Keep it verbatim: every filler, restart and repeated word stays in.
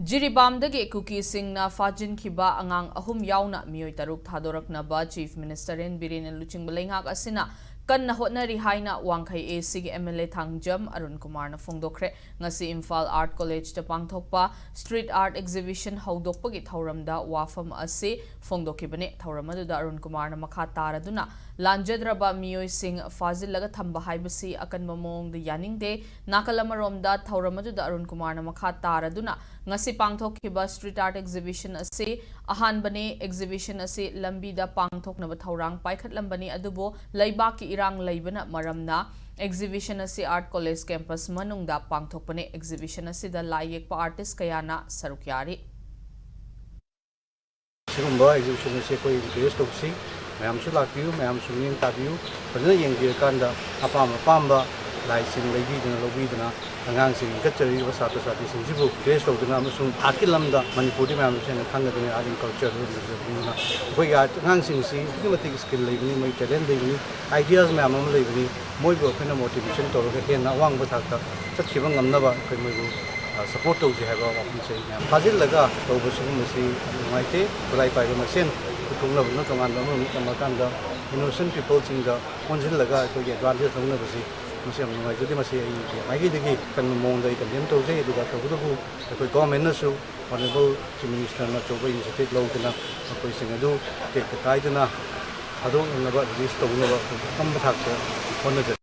ꯖꯤꯔꯤꯕꯥꯝꯗꯒꯤ ꯀꯨꯀꯤꯁꯤꯡꯅ ꯐꯥꯖꯤꯟꯈꯤꯕ ꯑꯉꯥꯡ ꯑꯍꯨꯝ ꯌꯥꯎꯅ ꯃꯤꯑꯣꯏ ꯇꯔꯨꯛ ꯊꯥꯗꯣꯔꯛꯅꯕ Chief Minister ꯑꯦꯟ ꯕꯤꯔꯦꯟꯅ ꯂꯨꯆꯤꯡꯕ ꯂꯩꯉꯥꯛ ꯑꯁꯤꯅ ꯀꯟꯅ ꯍꯣꯠꯅꯔꯤ ꯍꯥꯏꯅ ꯋꯥꯡꯈꯩ ꯑꯦ ꯁꯤꯒꯤ M L A Thangjam Arun ꯀꯨꯃꯥꯔꯅ ꯐꯣꯡꯗꯣꯛꯈ꯭ꯔꯦ꯫ ꯉꯁꯤ ꯏꯝꯐꯥꯜ Art College ꯇ ꯄꯥꯡꯊꯣꯛꯄ Street Art Exhibition ꯍꯧꯗꯣꯛꯄꯒꯤ ꯊꯧꯔꯝꯗ ꯋꯥꯐꯝ ꯑꯁꯤ ꯐꯣꯡꯗꯣꯛꯈꯤꯕꯅꯤ꯫ ꯊꯧꯔꯝ ꯑꯗꯨꯗ ꯑꯔꯨꯟ ꯀꯨꯃꯥꯔꯅ ꯃꯈꯥ ꯇꯥꯔꯗꯨꯅ, ꯂꯥꯟꯖꯗ꯭ꯔꯕ ꯃꯤꯑꯣꯏꯁꯤꯡ ꯐꯥꯖꯤꯜꯂꯒ ꯊꯝꯕ ꯍꯥꯏꯕꯁꯤ ꯑꯀꯟꯕ ꯃꯑꯣꯡꯗ ꯌꯥꯅꯤꯡꯗꯦ꯫ ꯅꯥꯀꯜ ꯑꯃꯔꯣꯝꯗ, ꯊꯧꯔꯝ ꯑꯗꯨꯗ ꯑꯔꯨꯟ ꯀꯨꯃꯥꯔꯅ ꯃꯈꯥ ꯇꯥꯔꯗꯨꯅ, ꯉꯁꯤ ꯄꯥꯡꯊꯣꯛꯈꯤꯕ Street Art Exhibition ꯑꯁꯤ ꯑꯍꯥꯟꯕꯅꯤ꯫ Exhibition ꯑꯁꯤ ꯂꯝꯕꯤꯗ ꯄꯥꯡꯊꯣꯛꯅꯕ ꯊꯧꯔꯥꯡ ꯄꯥꯏꯈꯠꯂꯝꯕꯅꯤ, ꯑꯗꯨꯕꯨ ꯂꯩꯕꯥꯛꯀꯤ ꯏꯔꯥꯡ ꯂꯩꯕꯅ ꯃꯔꯝꯅ exhibition ꯑꯁꯤ Art College campus ꯃꯅꯨꯡꯗ ꯄꯥꯡꯊꯣꯛꯄꯅꯤ꯫ Exhibition ꯑꯁꯤꯗ ꯂꯥꯏ ꯌꯦꯛꯄ artist ꯀꯌꯥꯅ ꯁꯔꯨꯛ ꯌꯥꯔꯤ꯫ ꯁꯤꯒꯨꯝꯕ exhibition ꯑꯁꯤ ꯑꯩꯈꯣꯏ encourage ꯇꯧꯁꯤ꯫ ꯃꯌꯥꯝꯁꯨ ꯂꯥꯛꯄꯤꯌꯨ, ꯃꯌꯥꯝꯁꯨ ꯃꯤꯠꯌꯦꯡ ꯇꯥꯕꯤꯌꯨ꯫ ꯐꯖꯅ ꯌꯦꯡꯕꯤꯔꯀꯥꯟꯗ ꯑꯄꯥꯝ ꯑꯄꯥꯝꯕ ꯂꯥꯏꯁꯤꯡ ꯂꯩꯕꯤꯗꯨꯅ, ꯂꯧꯕꯤꯗꯨꯅ, ꯑꯉꯥꯡꯁꯤꯡ ꯏꯟꯈꯠꯆꯔꯤꯕ ꯁꯥꯇ꯭ꯔ ꯁꯥꯇ꯭ꯔꯤꯁꯤꯡꯁꯤꯕꯨ encourage ꯇꯧꯗꯨꯅ ꯑꯃꯁꯨꯡ artꯀꯤ ꯂꯝꯗ ꯃꯅꯤꯄꯨꯔꯗꯤ ꯃꯌꯥꯝꯁꯨ ꯍꯦꯟꯅ ꯈꯪꯒꯗꯕꯅꯤ, art and culture ꯑꯗꯨꯅ ꯑꯩꯈꯣꯏꯒꯤ art ꯑꯉꯥꯡꯁꯤꯡꯁꯤ ꯑꯗꯨꯛꯀꯤ ꯃꯇꯤꯛ skill ꯂꯩꯕꯅꯤ, ꯃꯣꯏ talent ꯂꯩꯕꯅꯤ, ideas ꯃꯌꯥꯝ ꯑꯃ ꯂꯩꯕꯅꯤ꯫ ꯃꯣꯏꯕꯨ ꯑꯩꯈꯣꯏꯅ motivation ꯇꯧꯔꯒ ꯍꯦꯟꯅ ꯑꯋꯥꯡꯕ ꯊꯥꯛꯇ ꯆꯠꯈꯤꯕ ꯉꯝꯅꯕ ꯑꯩꯈꯣꯏ ꯃꯣꯏꯕꯨ support ꯇꯧꯁꯤ ꯍꯥꯏꯕ ꯋꯥꯐꯝꯁꯦ ꯑꯩ ꯃꯌꯥꯝ ꯐꯥꯖꯤꯜꯂꯒ ꯇꯧꯕ ꯁꯤꯒꯨꯝꯕꯁꯤ ꯌꯥꯝ ꯅꯨꯡꯉꯥꯏꯇꯦ꯫ ꯈꯨꯠꯂꯥꯏ ꯄꯥꯏꯕ ꯃꯁꯦꯟ ꯄꯨꯊꯣꯛꯅꯕꯗꯨꯅ ꯇꯣꯉꯥꯟꯕ ꯑꯃꯔꯣꯝꯗ ꯊꯝꯃꯀꯥꯟꯗ innocent peopleꯁꯤꯡꯗ ꯑꯣꯟꯁꯤꯜꯂꯒ ꯑꯩꯈꯣꯏꯒꯤ advantage ꯂꯧꯅꯕꯁꯤ ꯃꯁꯤ ꯌꯥꯝ ꯅꯨꯡꯉꯥꯏꯖꯗꯦ꯫ ꯃꯁꯤ ꯑꯩꯒꯤ ꯃꯥꯏꯀꯩꯗꯒꯤ ꯑꯀꯟꯕ ꯃꯑꯣꯡꯗ ꯑꯩ condemn ꯇꯧꯖꯩ꯫ ꯑꯗꯨꯒ ꯇꯧꯕꯇꯕꯨ ꯑꯩꯈꯣꯏ governmentꯅꯁꯨ Honourable Chief Ministerꯅ ꯑꯆꯧꯕ initiative ꯂꯧꯗꯨꯅ ꯃꯈꯣꯏꯁꯤꯡ ꯑꯗꯨ ꯇꯦꯛꯇ ꯀꯥꯏꯗꯅ ꯊꯥꯗꯣꯛꯅꯅꯕ, release ꯇꯧꯅꯕ ꯑꯩꯈꯣꯏ ꯑꯀꯟꯕ ꯊꯥꯛꯇ ꯍꯣꯠꯅꯖꯔꯤ꯫